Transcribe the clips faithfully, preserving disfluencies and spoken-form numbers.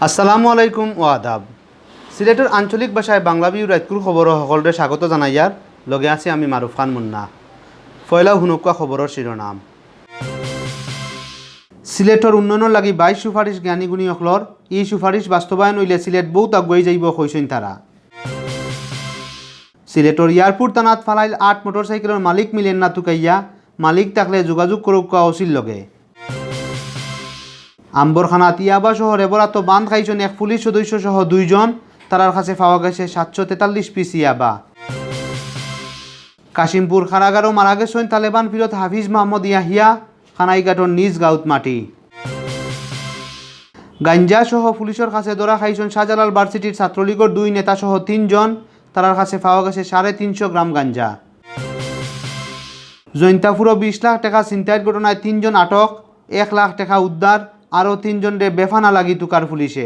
আসসালামু আলাইকুম ও আদাব। সিলেটর আঞ্চলিক ভাষায় বাংলা ভিউ রাইতকুর খবরো হকলরে স্বাগত জানাইয়ার। লগে আছি আমি মারুফ খান মুন্না। পয়লাউ হুনউক্কা খবরর শিরোনাম। সিলেটর উন্নয়নর লাগি বাইশ সুপারিশ জ্ঞানীগুণী অকলর। ই সুপারিশ বাস্তবায়ন অইলে সিলেট বউত আগুয়াই যাইবো কইছইন তারা। সিলেটর এয়ারপোর্ট থানাত ফালাইল আট মোটরসাইকেলর মালিক মিলের না তুকাইয়া, মালিক থাকলে যোগাযোগ করউক্কা ওসির লগে। আম্বরখানাত ইয়াবা সহ রেবর আতো বান্দ খাইছইন এক পুলিশ সদস্য সহ দুইজন, তারার কাছে পাওয়া গেছে সাতশো তেতাল্লিশ পিস ইয়াবা। কাশিমপুর কারাগারো মারা গেছইন তালেবান ফিরত হাফিজ মাহমুদ ইয়াহিয়া, কানাইঘাটর নিজ গাউত মাটি। গাঞ্জা সহ পুলিশর কাছে ধরা খাইছইন শাহজালাল ভার্সিটির ছাত্রলীগর দুই নেতা সহ তিনজন, তারার কাছে পাওয়া গেছে সাড়ে তিনশো গ্রাম গাঞ্জা। জৈন্তাপুরো বিশ লাখ টেকা ছিনতাইর ঘটনায় তিনজন আটক, এক লাখ টেকা উদ্ধার, আরও তিনজনরে বেফানা লাগি তুকার পুলিশে।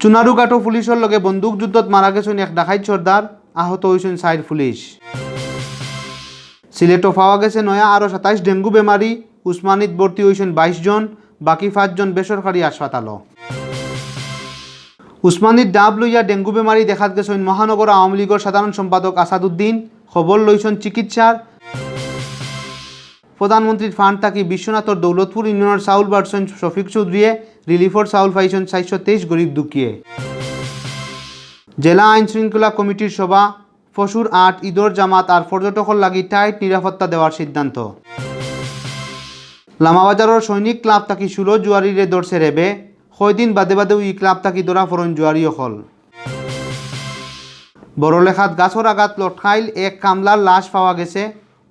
চুনারুঘাটো পুলিশর লগে বন্দুকযুদ্ধত মারা গেছইন এক ডাকাইত সর্দার, আহত অইছইন চাইর পুলিশ। সিলেটো পাওয়া গেছে নয়া আরও সাতাইশ ডেঙ্গু বেমারি, উসমানীত ভর্তি অইছইন বাইশ জন, বাকি পাঁচজন বেসরকারি হাসপাতালো। উসমানীত ডাব লইয়া ডেঙ্গু বেমারি দেখাত গেছইন মহানগর আওয়ামী লীগর সাধারণ সম্পাদক আসাদুদ্দিন, খবর লইছইন চিকিৎসার। প্রধানমন্ত্রীর ফান্ড থাকি বিশ্বনাথর দৌলতপুর ইউনিয়নর চাউল বাড়ছইন শফিক চৌধুরীয়ে, রিলিফর চাউল পাইছইন চাইরশো তেইশ গরিব দুঃখীয়ে। জেলা আইন শৃঙ্খলা কমিটির সভা, পশুর আট, ঈদর জামাত আর পর্যটকর লাগি টাইট নিরাপত্তা দেওয়ার সিদ্ধান্ত। লামাবাজারর সৈনিক ক্লাব থাকি ষোলো জুয়ারিরে ধরছে রেবে, কয়দিন বাদে বাদেউ ই ক্লাব থাকি ধরা পড়ইন জুয়ারি অকল। বড়লেখাত গাছর আগাত লটকাইল এক কামলার লাশ পাওয়া গেছে।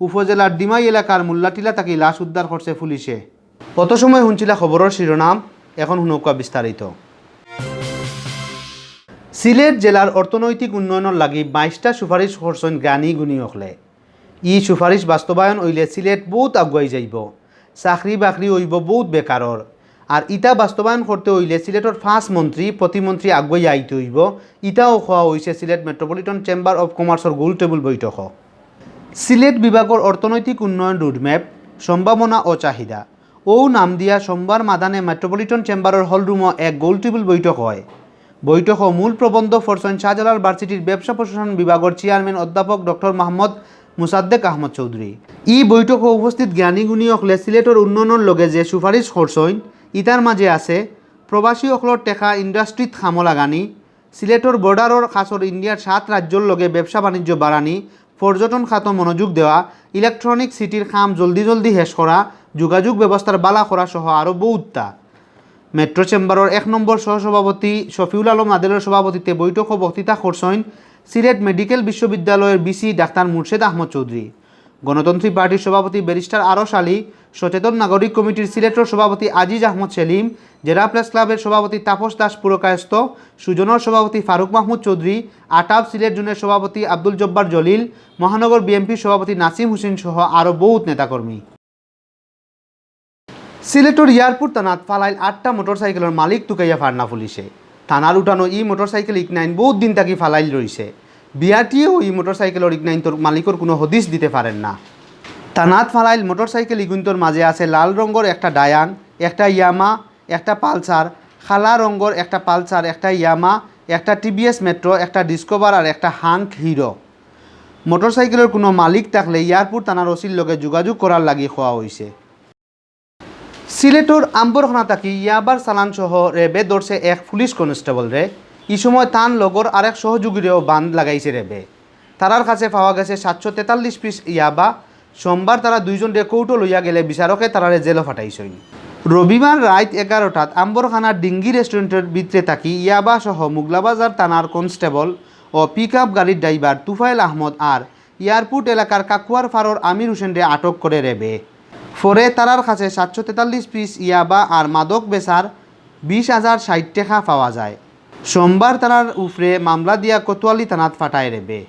উপজেলার ডিমাই এলাকার মুল্লাটিলা থাকি লাশ উদ্ধার করছে পুলিশে। অত সময় হুনছিলা খবরর শিরোনাম, এখন হুনউক্কা বিস্তারিত। সিলেট জেলার অর্থনৈতিক উন্নয়নর লাগি বাইশটা সুপারিশ করছইন জ্ঞানী গুণী অকলে। ই সুপারিশ বাস্তবায়ন অইলে সিলেট বউত আগুয়াই যাইবো, চাকরি বাকরি অইবো বউত বেকারর। আর ইতা বাস্তবায়ন করতে অইলে সিলেটর পাঁচ মন্ত্রী, প্রতিমন্ত্রী আগুয়াই আইতে অইবো। ইতাও কওয়া অইছে সিলেট মেট্রোপলিটন চেম্বার অফ কমার্সর গোল টেবুল বৈঠকো। সিলেট বিভাগর অর্থনৈতিক উন্নয়ন রোডম্যাপ, সম্ভাবনা ও চাহিদা, অউ নাম দিয়া সোমবার মাদানে মেট্রোপলিটন চেম্বারর হলরুমো এক গোল টেবুল বৈঠক অয়। বৈঠকো মূল প্রবন্ধ পড়ছইন শাহজালাল ভার্সিটির ব্যবসা প্রশাসন বিভাগর চেয়ারম্যান অধ্যাপক ডক্টর মোহাম্মদ মুসাদ্দেক আহমদ চৌধুরী। ই বৈঠকো উপস্থিত জ্ঞানী গুণী অকলে সিলেটর উন্নয়নর লগে যে সুপারিশ করছইন, ইতার মাঝে আছে প্রবাসী অকলর টেকা ইন্ডাস্ট্রিত কামো লাগানি, সিলেটর বর্ডারর কাছর ইন্ডিয়ার সাত রাজ্যর লগে ব্যবসা বাণিজ্য বাড়ানি, পর্যটন খাতো মনোযোগ দেওয়া, ইলেকট্রনিক সিটির কাম জলদি জলদি শেষ করা, যোগাযোগ ব্যবস্থার বালা করা সহ আরও বউততা। মেট্রো চেম্বারর এক নম্বর সহসভাপতি শফিউল আলম আদেলর সভাপতিত্বে বৈঠকো বক্তৃতা করছইন সিলেট মেডিকেল বিশ্ববিদ্যালয়র ভিসি ডাক্তার মুর্শেদ আহমদ চৌধুরী। গণতন্ত্রী পার্টির সভাপতি ব্যারিস্টার আরশ আলী, সচেতন নাগরিক কমিটির সিলেটর সভাপতি আজিজ আহমদ সেলিম, জেলা প্রেস ক্লাবের সভাপতি তাপস দাস পুরকায়স্থ, সুজনর সভাপতি ফারুক মাহমুদ চৌধুরী, আটাব সিলেট জোনের সভাপতি আব্দুল জব্বার জলিল, মহানগর বিএনপির সভাপতি নাসিম হোসেন সহ আরও বউত নেতাকর্মী। সিলেটর এয়ারপোর্ট থানাত ফালাইল আটটা মোটরসাইকেলর মালিক তুকাইয়া ফারনা পুলিশে। থানার উঠানো ই মোটরসাইকেল ইগনাইন বউত দিন থাকি ফালাইল রইছে। বিআরটিএও ই মোটরসাইকেলর ইগনাইনতর মালিকর কুনু হদিস দিতে পারের না। থানাত ফালাইল মোটরসাইকেল ইগুইনতর মাঝে আছে লাল রঙর একটা ডায়াং, একটা ইয়ামা, একটা পালসার, কালা রঙর একটা পালসার, একটা ইয়ামা, একটা টিভিএস মেট্রো, একটা ডিসকভার আর একটা হাঙ্ক হিরো। মোটরসাইকেলর কুনু মালিক থাকলে এয়ারপোর্ট থানার ওসির লগে যোগাযোগ করার লাগি কওয়া অইছে। সিলেটর আম্বরখানা থাকি ইয়াবার চালান সহ রেবে ধরছে এক পুলিশ কনস্টেবলরে। ই সময় তান লগর আরেক সহযোগীরেও বান্দ লাগাইছে রেবে। তারার কাছে পাওয়া গেছে সাতশো তেতাল্লিশ পিস ইয়াবা। সোমবার তারা দুইজনরে কোর্টো লইয়া গেলে বিচারকে তারারে জেলো ফাটাইছইন। রবিবার রাইত এগারোটাত আম্বরখানার ডিঙ্গি রেস্টুরেন্টর ভিতরে থাকি ইয়াবা সহ মুগলাবাজার থানার কনস্টেবল ও পিকআপ গাড়ির ড্রাইভার তুফাইল আহমদ আর এয়ারপোর্ট এলাকার কাকুয়ার ফারর আমির হোসেনরে আটক করে রেবে। পরে তারার কাছে সাতশো তেতাল্লিশ পিস ইয়াবা আর মাদক বেচার বিশ হাজার ষাইট টেকা পাওয়া যায়। সোমবার তারার উপরে মামলা দিয়া কোতোয়ালি থানাত ফাটায় রেবে।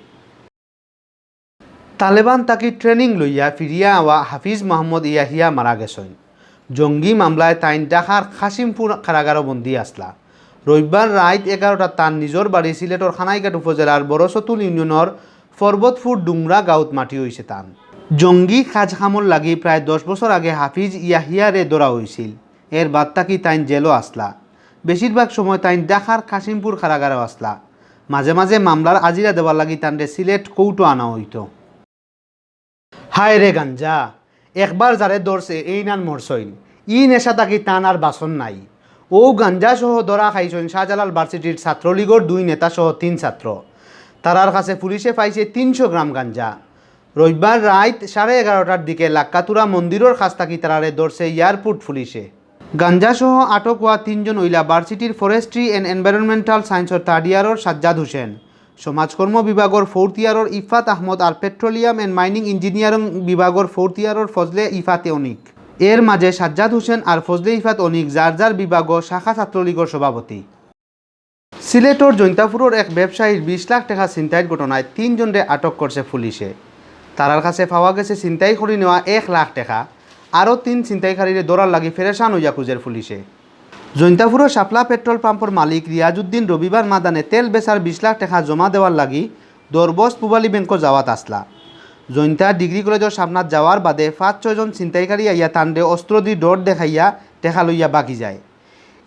তালেবান থাকি ট্রেনিং লইয়া ফিরিয়া আওয়া হাফিজ মোহাম্মদ ইয়াহিয়া মারা গেছইন। জঙ্গি মামলায় তাইন ঢাকার কাশিমপুর কারাগারো বন্দী আছলা। রবিবার রাইত এগারোটাত তান নিজর বাড়ি সিলেটর কানাইঘাট উপজেলার বড়সতুল ইউনিয়নর পর্বতপুর ডুংরা গাঁওত মাটি অইছে তান। জঙ্গি কাজ কামর লাগি প্রায় দশ বছর আগে হাফিজ ইয়াহিয়ারে ধরা অইছিল। এর বাদ থাকি তাইন জেলো আছলা। বেশিরভাগ সময় তাইন ঢাকার কাশিমপুর কারাগারো আছলা। মাঝে মাঝে মামলার আজিরা দেওয়ার লাগি তানরে সিলেট কোর্টো আনা অইতো। হায় রে গাঞ্জা, একবার যারে ধরছে এইন আর মরছইন। ই নেশা থাকি তান আর বাচন নাই। অউ গাঞ্জা সহ ধরা খাইছইন শাহজালাল ভার্সিটির ছাত্রলীগর দুই নেতা সহ তিন ছাত্র। তারার কাছে পুলিশে পাইছে তিনশো গ্রাম গাঞ্জা। রবিবার রাইত সাড়ে এগারোটার দিকে লাক্কাতুরা মন্দিরর কাছ থাকি তারারে ধরছে এয়ারপোর্ট পুলিশে। গাঞ্জা সহ আটক অওয়া তিনজন অইলা ভার্সিটির Forestry and Environmental Scienceর থার্ড ইয়ারর সাজ্জাদ হোসেন, সমাজকর্ম বিভাগর ফোর্থ ইয়ারর ইফাত আহমদ আর Petroleum and Mining Engineering বিভাগর ফোর্থ ইয়ারর ফজলে ইফাতে অনিক। এর মাঝে সাজ্জাদ হোসেন আর ফজলে ইফাত অনিক যার যার বিভাগো শাখা ছাত্রলীগর সভাপতি। সিলেটর জৈন্তাপুরর এক ব্যবসায়ীর বিশ লাখ টেকা ছিনতাইর ঘটনায় তিনজনরে আটক করছে পুলিশে। তারার কাছে পাওয়া গেছে ছিনতাই করি নেওয়া এক লাখ টেকা। আরও তিন ছিনতাইকারীরে ধরার লাগি পেরেশান অইয়া খুঁজের পুলিশে। জৈন্তাপুরর শাপলা পেট্রোল পাম্পর মালিক রিয়াজউদ্দিন রবিবার মাদানে তেল বেচার বিশ লাখ টেকা জমা দেওয়ার লাগি দরবস্ত পূবালী ব্যাংকো যাওয়াত আছলা। জৈন্তা ডিগ্রি কলেজর সামনাত যাওয়ার বাদে পাঁচ ছয়জন ছিনতাইকারী আইয়া তানরে অস্ত্র দি ডর দেখাইয়া টেকা লইয়া বাগি যায়।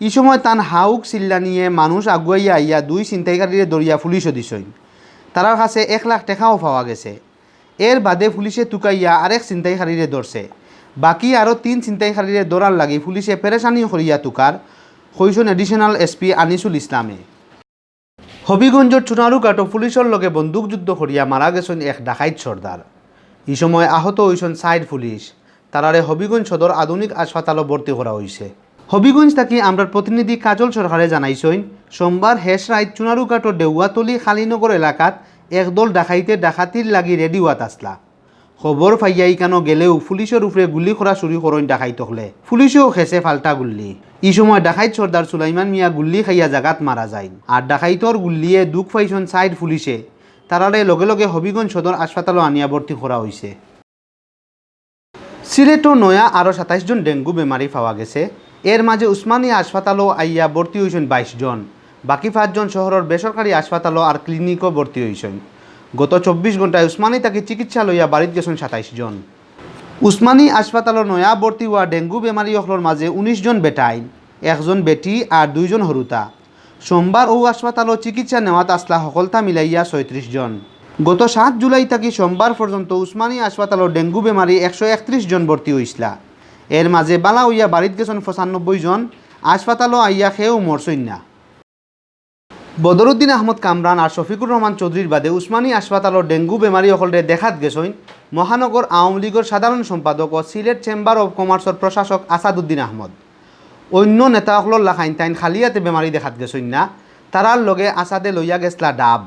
ই সময় তান হাউক চিল্লানিয়ে মানুষ আগুয়াইয়া আইয়া দুই ছিনতাইকারীরে ধরিয়া পুলিশো দিছইন। তারার কাছে এক লাখ টেকাও পাওয়া গেছে। এর বাদে পুলিশে তুকাইয়া আরেক ছিনতাইকারীরে ধরছে। বাকি আরও তিন ছিনতাইকারীরে ধরার লাগি পুলিশে পেরেশানি করিয়া তুকার, কইছইন অ্যাডিশনাল এসপি আনিসুল ইসলামে। হবিগঞ্জর চুনারুঘাটো পুলিশর লগে বন্দুকযুদ্ধ করিয়া মারা গেছইন এক ডাকাইত সর্দার। ই সময় আহত অইছইন চাইর পুলিশ। তারারে হবিগঞ্জ সদর আধুনিক হাসপাতালো ভর্তি করা অইছে। হবিগঞ্জ থাকি আমরার প্রতিনিধি কাজল সরকারে জানাইছইন, সোমবার হেশ রাইত চুনারুঘাটর ডেউয়াতলি কালীনগর এলাকাত একদল ডাকাইতে ডাকাতির লাগি রেডি অওয়াত আছলা। খবর পাইয়া ইকানো গেলেউ পুলিশর উপরে গুলি করা শুরু করইন ডাকাইত অকলে। পুলিশেও খেছে পাল্টা গুল্লি। ই সময় ডাকাইত সর্দার সুলাইমান মিয়া গুল্লি খাইয়া জাগাত মারা যাইন। আর ডাকাইতর গুল্লিয়ে দুখ পাইছইন চাইর পুলিশে। তারারে লগে লগে হবিগঞ্জ সদর হাসপাতালো আনিয়া ভর্তি করা অইছে। সিলেটো নয়া আরও সাতাইশ জন ডেঙ্গু বেমারি পাওয়া গেছে। এর মাঝে উসমানী হাসপাতালো আইয়া ভর্তি অইছইন বাইশ জন। বাকি পাঁচজন শহরর বেসরকারি হাসপাতালো আর ক্লিনিকো ভর্তি অইছইন। গত চব্বিশ ঘন্টায় উসমানী থাকি চিকিৎসা লইয়া বাড়িত গেছইন সাতাইশ জন। উসমানী হাসপাতালো নয়া ভর্তি অওয়া ডেঙ্গু বেমারি অকলর মাঝে উনিশ জন বেটাইন, একজন বেটি আর দুইজন হুরুতা। সোমবার অউ হাসপাতালো চিকিৎসা নেওয়াত আছলা হকলতা মিলাইয়া ছয়ত্রিশ জন। গত সাত জুলাই থাকি সোমবার পর্যন্ত উসমানী হাসপাতালো ডেঙ্গু বেমারি একশো একত্রিশ জন ভর্তি অইছলা। এর মাঝে বালা অইয়া বাড়িত গেছইন পঁচানব্বই জন, হাসপাতালো আইয়া কেউ মরছইন না। বদরুদ্দিন আহমদ কামরান আর শফিকুর রহমান চৌধুরীর বাদে উসমানী হাসপাতালো ডেঙ্গু বেমারি অকলরে দেখাত গেছইন মহানগর আওয়ামী লীগর সাধারণ সম্পাদক ও সিলেট চেম্বার অব কমার্সর প্রশাসক আসাদুদ্দিন আহমদ। অইন্য নেতা অকলর লাখাইন তাইন খালি আতে বেমারি দেখাত গেছইন না, তারার লগে আসাদে লইয়া গেছলা ডাব।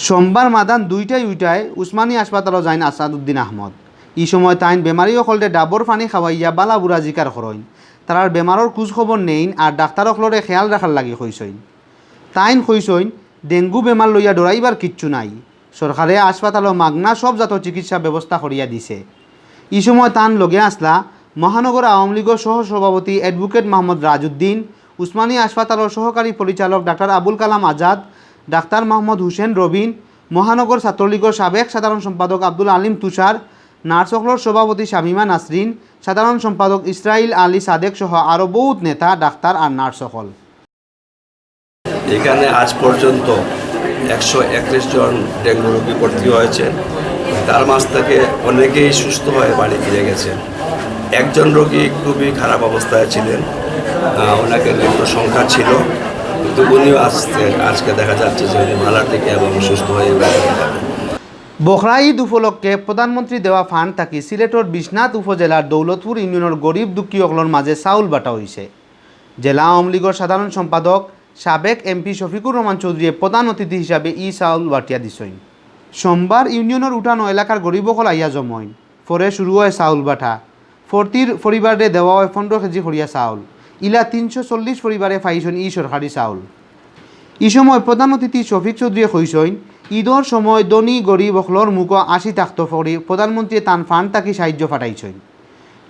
সোমবার মাদান দুইটায় উইটায় উসমানী হাসপাতালো যাইন আসাদুদ্দিন আহমদ। ই সময় তাইন বেমারি অকলরে ডাবর পানি খাওয়াইয়া বালা বুরা জিকার করইন। তারার বেমারর খুজ খবর নেইন আর ডাক্তার অকলরে খেয়াল রাখার লাগি কইছইন। তাইন কইছইন, ডেঙ্গু বেমার লইয়া ডরাইবার কিচ্ছু নাই। সরকারে হাসপাতালো মাগনা সব জাত চিকিৎসা ব্যবস্থা করিয়া দিছে। ই সময় তান লগে আছলা মহানগর আওয়ামী লীগর সহ সভাপতি অ্যাডভোকেট মোহাম্মদ রাজউদ্দিন, উসমানী হাসপাতালর সহকারী পরিচালক ডাক্তার আবুল কালাম আজাদ, ডাক্তার মোহাম্মদ হুসেন রবিন, মহানগর ছাত্রলীগর সাবেক সাধারণ সম্পাদক আব্দুল আলিম তুষার, নার্স অকলর সভাপতি শামীমা নাসরিন, সাধারণ সম্পাদক ইসরাইল আলী সাদেক সহ আরও বউত নেতা, ডাক্তার আর নার্স অকল। এখানে আজ পর্যন্ত একশো একত্রিশ জন ডেঙ্গু রোগী ভর্তি হয়েছেন। তার মাঝ থেকে অনেকেই সুস্থ হয়ে বাড়ি ফিরে গেছেন। একজন রোগী খুবই খারাপ অবস্থায় ছিলেন, আহ, ওনাকে মৃত্যু সংখ্যা ছিল, কিন্তু উনিও আজকে, আজকে দেখা যাচ্ছে যে উনি ভালো থেকে এবং সুস্থ হয়ে বাড়ি ফিরে যাবেন। বখরা ঈদ উপলক্ষে প্রধানমন্ত্রী দেওয়া ফান্ড থাকি সিলেটর বিশ্বনাথ উপজেলার দৌলতপুর ইউনিয়নর গরিব দুঃখী অকলর মাঝে চাউল বাটা অইছে। জেলা আওয়ামী লীগর সাধারণ সম্পাদক সাবেক এমপি শফিকুর রহমান চৌধুরীয়ে প্রধান অতিথি হিসাবে ই চাউল বাটিয়া দিছইন। সোমবার ইউনিয়নর উঠানো এলাকার গরিব অকল আইয়া জমইন। পরে শুরু অয় চাউল বাটা। প্রতির পরিবারে দেওয়া অয় পনেরো কেজি করিয়া চাউল। ইলা তিনশো চল্লিশ পরিবারে পাইছইন ই সরকারি চাউল। ই সময় প্রধান অতিথি শফিক চৌধুরীয়ে কইছইন, ঈদর সময় ধনী গরিব অকলর মুখো হাসি থাকতো করি প্রধানমন্ত্রীয়ে তান ফান্ড থাকি সাহায্য পাঠাইছইন।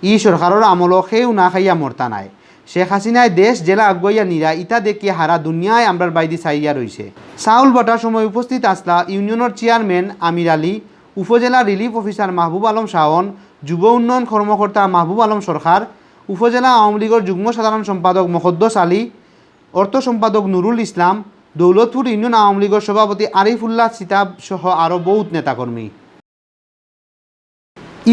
ই সরকারর আমলো কেউ না খাইয়া মরতা নায়। শেখ হাসিনায় দেশ যেলা আগুয়াইয়া নিরা, ইতা দেখিয়া হারা দুনিয়ায় আমরার বাইদি চাইয়া রইছে। চাউল বাটার সময় উপস্থিত আছলা ইউনিয়নর চেয়ারম্যান আমির আলী, উপজেলা রিলিফ অফিসার মাহবুব আলম শাওন, যুব উন্নয়ন কর্মকর্তা মাহবুব আলম সরকার, উপজেলা আওয়ামী লীগর যুগ্ম সাধারণ সম্পাদক মকদ্দস আলী, অর্থ সম্পাদক নুরুল ইসলাম, দৌলতপুর ইউনিয়ন আওয়ামী লীগর সভাপতি আরিফুল্লাহ সিতাব সহ আরও বউত নেতাকর্মী।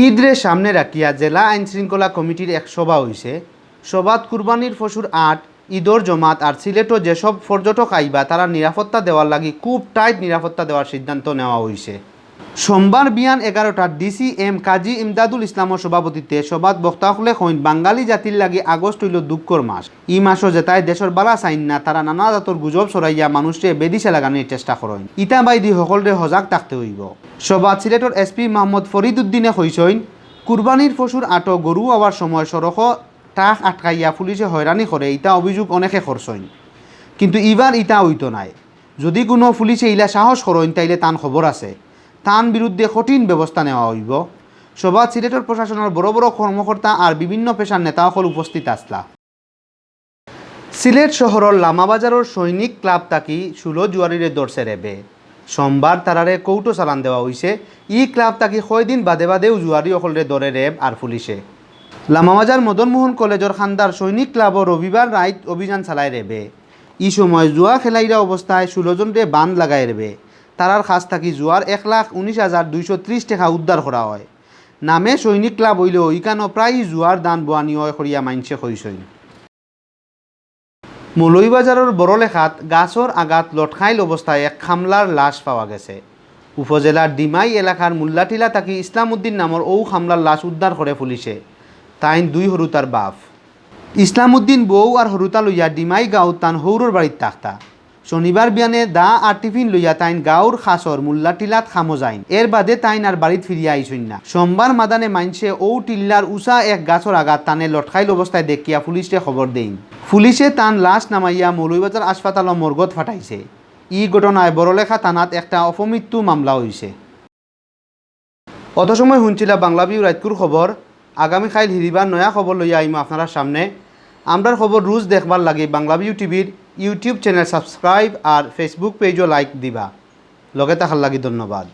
ঈদরে সামনে রাখিয়া জেলা আইন শৃঙ্খলা কমিটির এক সভা অইছে। সভাত কুরবানির পশুর আট, ঈদর জমাত আর সিলেটো যেসব পর্যটক আইবা তারার নিরাপত্তা দেওয়ার লাগি খুব টাইট নিরাপত্তা দেওয়ার সিদ্ধান্ত নেওয়া অইছে। সোমবার বিয়ান এগারোটাত ডিসি এম কাজী ইমদাদুল ইসলামর সভাপতিত্বে সভাত বক্তা অকলে কইন, বাঙালি জাতির লাগি আগস্ট অইলো দুঃখর মাস। ই মাসো যেতায় দেশর বালা চাইন না, তারা নানা জাতর গুজব ছড়াইয়া মানুষরে বেদিশা লাগানির চেষ্টা করইন। ইতা বাইদি হকলরে হজাগ থাকতে অইবো। সভাত সিলেটর এসপি মোহাম্মদ ফরিদ উদ্দিনে কইছইন, কুরবানির পশুর আটো গরু আওয়ার সময় সড়কো ট্রাক আটকাইয়া পুলিশে হয়রানি করে, ইতা অভিযোগ অনেকে করছইন, কিন্তু ইবার ইতা অইতো নায়। যদি কুনু পুলিশে ইলা সাহস করইন, তাইলে তান খবর আছে, তান বিরুদ্ধে কঠিন ব্যবস্থা নেওয়া অইবো। সভাত সিলেটর প্রশাসনর বড় বড় কর্মকর্তা আর বিভিন্ন পেশার নেতা অকল উপস্থিত আছলা। সিলেট শহরর লামাবাজারর সৈনিক ক্লাব থাকি ষোলো জুয়ারিরে ধরছে র্যাবে। সোমবার তারারে কোর্টো চালান দেওয়া অইছে। ই ক্লাব থাকি কয়দিন বাদে বাদেউ জুয়ারি অকলরে ধরে র্যাব আর পুলিশে। লামাবাজার মদন মোহন কলেজর কান্দার সৈনিক ক্লাবো রবিবার রাইত অভিযান চালায় র্যাবে। ই সময় জুয়া খেলাইরা অবস্থায় ষোলো জনরে বান্দ লাগায় র্যাবে। তারার কাছ থাকি জুয়ার এক লাখ উনিশ হাজার দুইশো ত্রিশ টেকা উদ্ধার করা অয়। নামে সৈনিক ক্লাব অইলেও ইকানো প্রায়ই জুয়ার ধান্দা বওয়ানি অয় করিয়া মাইনষে কইছইন। মৌলভীবাজারর বড়লেখাত গাছর আগাত লটকাইল অবস্থায় এক কামলার লাশ পাওয়া গেছে। উপজেলার ডিমাই এলাকার মুল্লাটিলা থাকি ইসলাম উদ্দিন নামর অউ কামলার লাশ উদ্ধার করে পুলিশে। তাইন দুই হুরুতার বাপ। ইসলাম উদ্দিন বউ আর হুরুতা লইয়া ডিমাই গাঁওত তান হউরর বাড়িত থাকতা। শনিবার বিয়ানে দা আর টিফিন লইয়া তাইন গাঁওর কাছর মুল্লাটিলাত কামো যাইন। এর বাদে তাইন আর বাড়িত ফিরিয়া আইছইন না। সোমবার মাদানে মাইনষে অউ টিল্লার উচা এক গাছর আগাত তানে লটকাইল অবস্থায় দেখিয়া পুলিশরে খবর দেইন। পুলিশে তান লাশ নামাইয়া মৌলভীবাজার হাসপাতালো মর্গত ফাটাইছে। ই ঘটনায় বড়লেখা থানাত একটা অপমৃত্যু মামলা অইছে। অত সময় হুনছিলা বাংলা ভিউ রাইতকুর খবর। আগামী কাইল হিরিবার নয়া খবর লইয়া আইমু আপনারার সামনে। আমরার খবর রুজ দেখবার লাগি বাংলা ভিউ টিভির YouTube চ্যানেল সাবস্ক্রাইব আর Facebook পেজও লাইক দিবা। লগে থাকার লাগি ধন্যবাদ।